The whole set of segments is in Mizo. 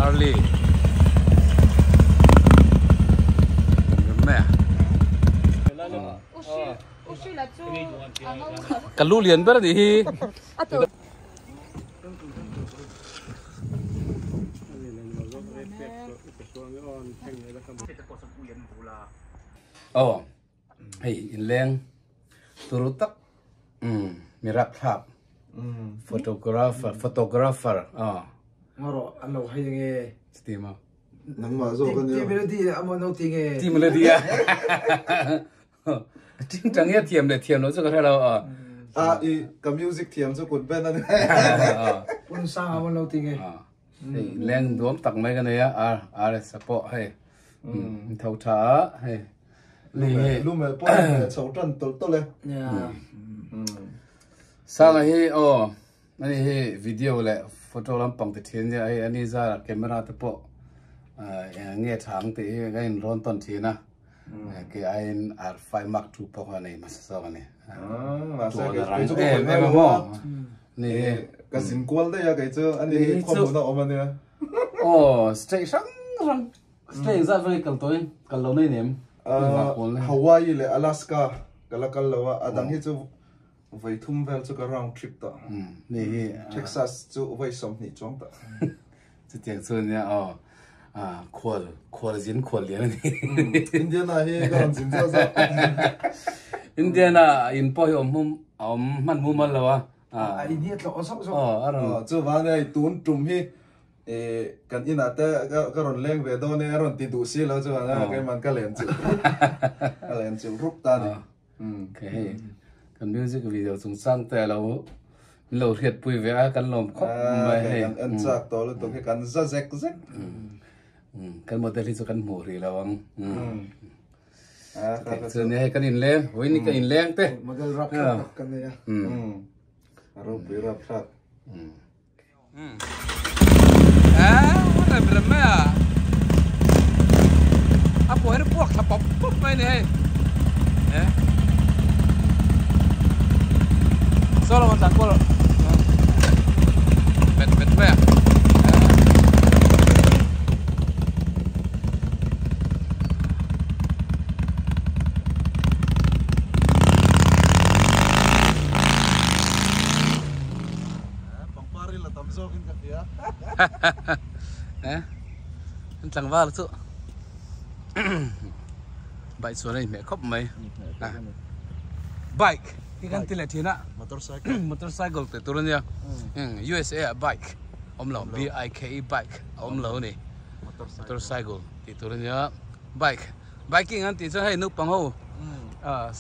Harley ka lu lian ber anih hi. Aw hei inleng turu tak mi rapthlak photographer photographer aw ngawrawh an lo hei nge chuti maw nangmah zawk ania ti melody emaw no ti nge ti melody a Ting tang hi a thiam leh thiam lo chu ka hre lo a. A i ka music thiam chu kut ben a ni. Pun sang a lo ti nge. Hei leng duam tak mai ka nei a R R S a pawh hei. Tho tha a hei. Ni hi. Lume pawh a chho tan tawlh tawlh e. Sanga hi aw ani hi video leh photo lampang ti thin nia hei ani zara camera te pawh eng nge tha ang tih hi ka inrawn tawn thin a. Ke aiin R5 Mark II pawh kha nei hmasa zawk a ni. Mahse Tuan kei a rang chu ka em hawi em ngai a lo maw. a. Ni hi. Ka zin kual daih a kei chu ani Ni hi hi khaw chu hmun a awm a nia. Aw state hrang hrang state engzat veng i kal tawh in kal lo nei nem. Hawaii leh Alaska ka la kal lo a, a dang hi chu vawi thum vel chu ka round trip tawh. Ni hi. Texas chu vawi 20 chuang tawh. Chutiang chu ania aw khual khual zin khual lian a ni. Indiana hi ka rawn zin zauh zauh. Indiana in pawh hi awm hmum a awm hman mumal lo a. A in hi a tlawh zauh zauh. Aw a rawn. Chuvang ania tun tum hi kan inah te ka rawn leng ve dawn e a rawn ti duh si lo chuan a keimah ka len chilh ka len chilh rup ta a ni. Okay hei kan music video chungchang te alo min lo hriat pui ve a kan lawm khawp mai hei. Kan en chak tawh lutuk hi kan za zek zek. Kan model hi chu kan hmuh rih lo ang. Chuan hei kan inleng vawiin ni ka inleng te. Model rapthlak tak kan nei a. A ropui rapthlak. Rem rem mai a a pawh hi puak thla pawp pawp mai a ni hei eh saw lo an tlan kual bet bet mai a Pangpar hi la tam zawk in ka hria. Eh, an tlangval chu bike chuan a inhmeh khawp mai. Bike hi kan ti leh thin a. Motorcycle. Motorcycle tih tur a nia. USA ah bike awm lo, B I K E bike a awm lo a ni. Motorcycle tih tur a nia. Bike, biking an tih chuan hei naupang ho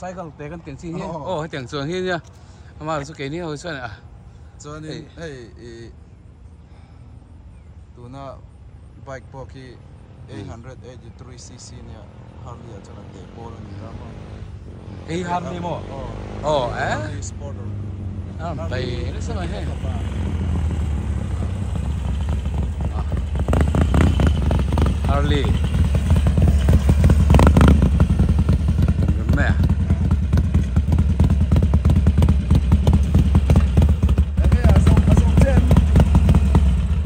cycle te kan tih ang chi hi aw hetiang chuan hi nia. Amah chu keini ho chuan a Chuanin hei i tuna bike pawh khi 883 cc nia Harley ah chuan a teh pawl a ni ta maw. Hei Harley maw? Aw eh. Harley Sporter. A rawn pai nasa mai hei. Harley. Mẹ.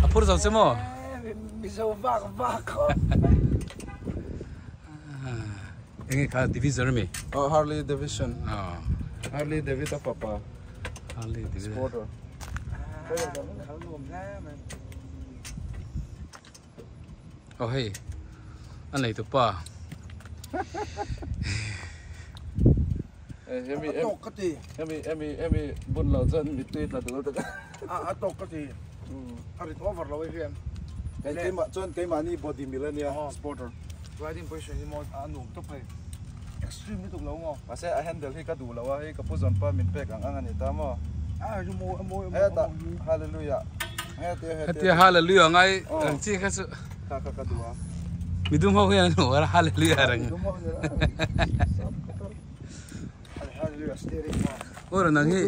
A phur zo che maw? Mizo vak vak khawp. Enge kha division ami? Oh, Harley Davidson. Oh. Harley David a papa. Harley Davidson. Sporter. Aw hei a nei tu pa. Hemi A tawk ka ti. Hemi hemi hemi bun lo chuan mittui tla duh lutuk a. A tawk ka ti. A rit over lo hian. Kei keimah chuan keimahni body mil ania sporter. Riding position hi maw a nuam tawp hei. Extreme lutuk lo maw. Mahse a handle hi ka duh lo a hei ka pu zawn pa min pek ang ang a ni ta maw. A hi mawi a mawi a mawi. Hetah hallelujah. Hetia hetia. Hetia hallelujah ngai reng chi kha chu. Kha kha ka duh a. Midum ho hian an hmu a hallelujah reng. Midum ho hian. Hallelujah steering maw. Ura nang hi.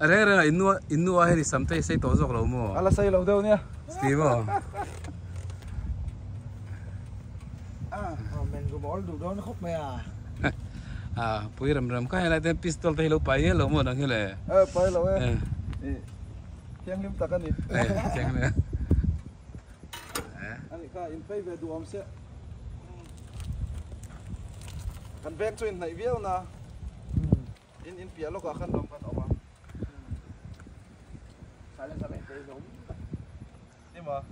A reng reng a innu innu a hei sam te hi sei tawh zawk lo maw. A la sei lo deuh nia. Steve aw. A men ru mawl duh dawn khawp mai a. A pui rem rem kha helai te pistol te hi lo pai hial lo maw nang hi le. E pai lo e. Thianghlim tak a ni. E thianghlim. in phei ve duh awm se. Kan veng chu inhnaih viau na. In in piah lawkah khan rawng kan awm a. Ni maw?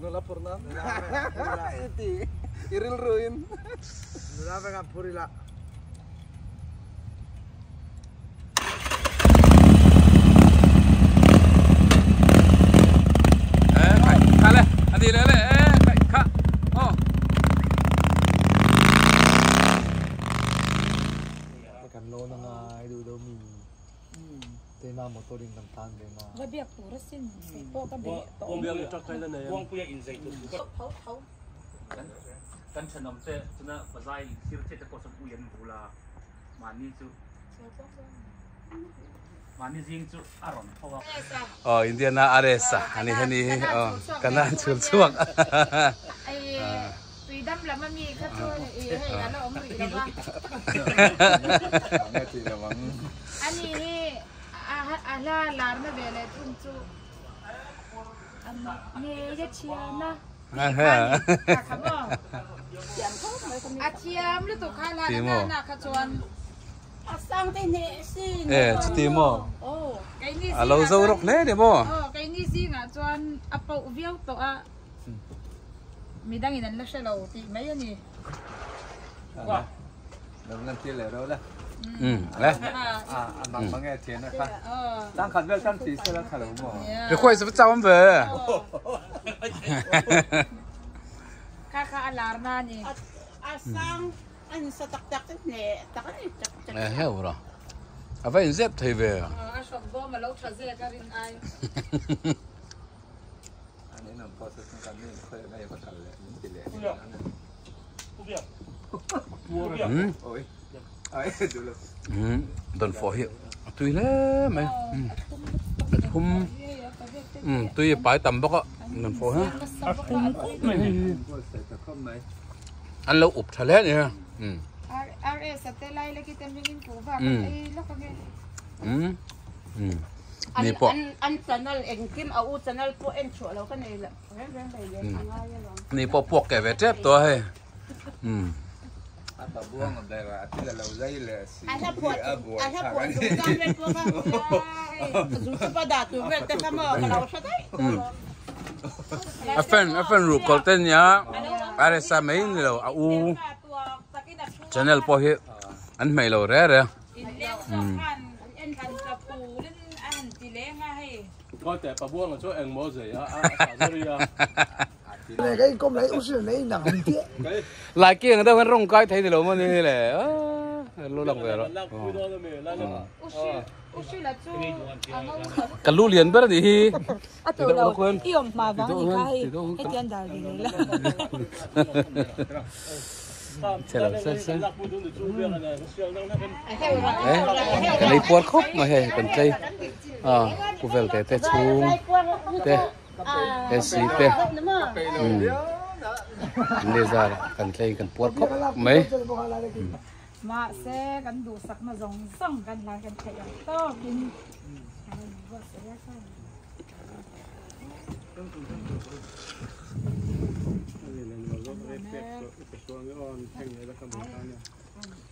Nula phur nan i ti i rilru in. Nula vek a phur ila. Kan lawn anga i duh deuh mi tema motor in kan tan ve na. Va biak tur asin sei pawh ka be tawh awm. Kan thenawm te chuna pazai thir te te pawh chuan ui an bul a, mahni chu mahni zing chu a rawn tho a. Aw Indiana RS a ani heni hi aw kanan chhul chhuak. Tui dam lam ami kha chu hei a la awm rih lo va. Ani hi a hla larna ve leh thung chu amah ngei a thian a. A thiam lutuk kha la na na kha chuan. E chuti maw? A lo zo rawk hle ni maw? Aw keini zingah chuan a pauh viau tawh a midangin an la hre lo tih mai a ni. Request va chau ve. Kha kha a lar na ni. A sang an sa tak tak te hne tak a ni tak tak. E heu ra. A va in zep thei ve. A hrawk bawm a lo tha zek a rin ai. Don fawh hi a tui hle mai a thum tui a pai tam bawk a don fawh hi an lo up tha hle a ni ni pawh ni pawh puak keh ve tep tawh a hei. A fan a fan ruh kawlh te nia RSA mai ni lo a u channel pawh hi an hmeih lo re re. Lai kiang deuh hian rawng kai thei ni lo maw ni le lu lang ve rawh ka lu lian ber anih hi a to lo i awm hma vang ni kha hei hetian dar ve leh la chelo se se kan ei puar khawp mai hei kan tlei a ku vel te te chhung te AC te ni zar kan tlei kan puar khawp mai. Mahse kan duhsakna zawng zawng kan hlan kan theih ang tawkin kan rawn buatsaih a kha.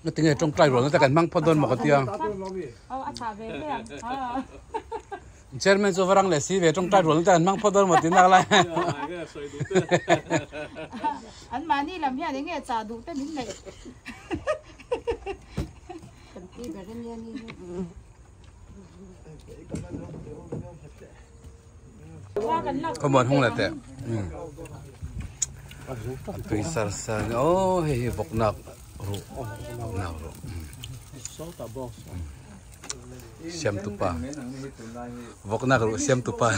Nga tinge tawngtai rual na te kan hmang phawt dawn maw ka tia. Aw a chah ve hle ang. Chairman chu varang leh si ve tawngtai rual na te kan hmang phawt dawn maw ti nak lai. An mahni lam hian enge chah duh te min neih. Khawmuan hung leh teh. Tui sar sar aw hei hi vawk nak ruh nak ruh. Siam tupa vawk nak ruh siam tupa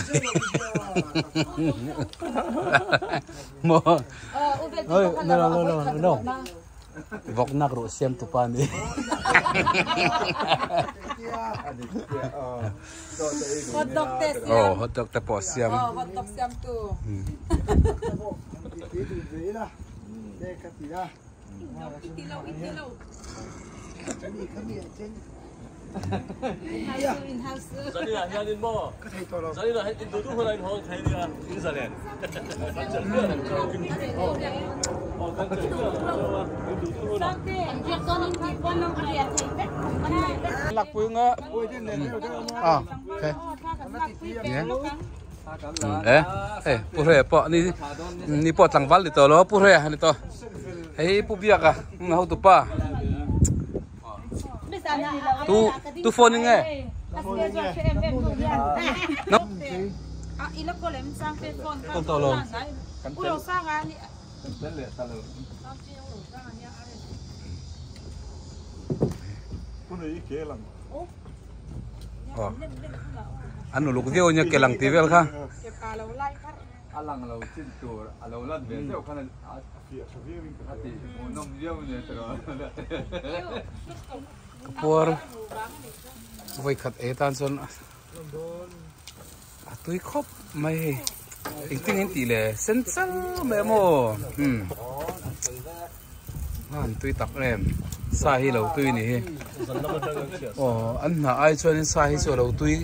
maw no no no no vawk nak ruh siam tupa ni. Hot dog te siam. Oh, hot dog te pawh siam. Oh, hot dog siam tu. Lạc pui nga à ok eh eh pu re po ni ni po tlangval ni to lo pu re ni to hei pu biak a ho tu pa tu tu phone nge no con to lo anh nụ lục viêu như cái lăng tí vel kha alang lo chin tur alo lan ve zeuh khan a ti hmuhnawm viau nia tiraw ka puar vawi khat e tan chuan a tui khawp mai hei engtin in tih le sen chal mai maw umm an tui tak em sa hi lo tui ni hi aw an hnah ai chuan in sa hi chu a lo tui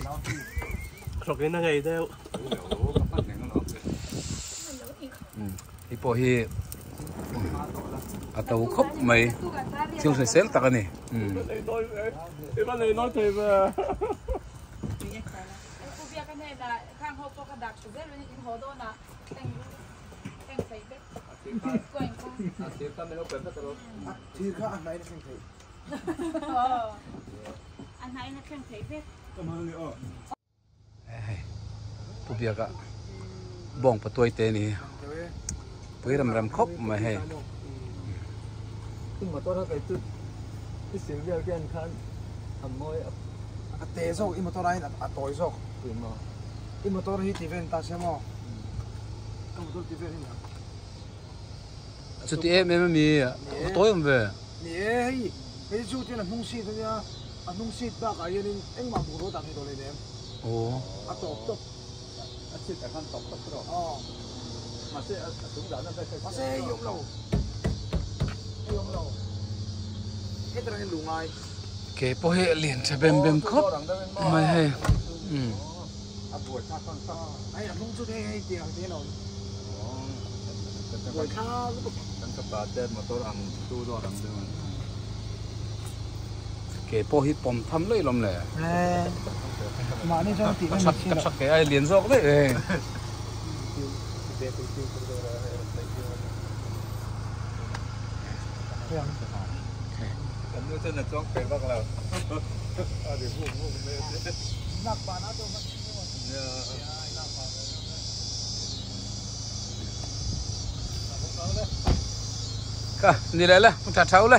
Hei pawh hi a to khawp mai thil hrisel tak a ni. Hei pu biaka bawng patuai te ni pui rem rem khawp mai hei. I motor a kai chu i sil vel khian khan a mawi a. A te zawk i motor aiin a tawi zawk. I motor hi ti vel ta se maw ka motor ti vel hi ni ang. Chuti em em a mi a tawi awm ve. Ni e hei hei chu chuan a hnung seat a nia a hnung seat bakah hianin engmah bungrua dah thei tawh leh nem. Aw. A tawp tawp. A seat ah khan tawp tawp rawh. Aw. Mahse a chung dahna vek a. Mahse hei awm lo. Hei awm lo. Hetah hian luh ngai. Ke pawh hi a lian tha bem bem khawp mai hei. Umm. A buai thlak khan tak. Hei a hnung chu hei hei tiang te hian a awm. Buai thlak lutuk. Kan fapa te motor ang tu dawr ang deuh a ni. Ke pawh hi pawm tham laih lawm le. Mahni chuan tih ka thak ke ai lian zawk daih e. Kan nu chuan a chuang pe vak lo. Ka ni le le tha thau le.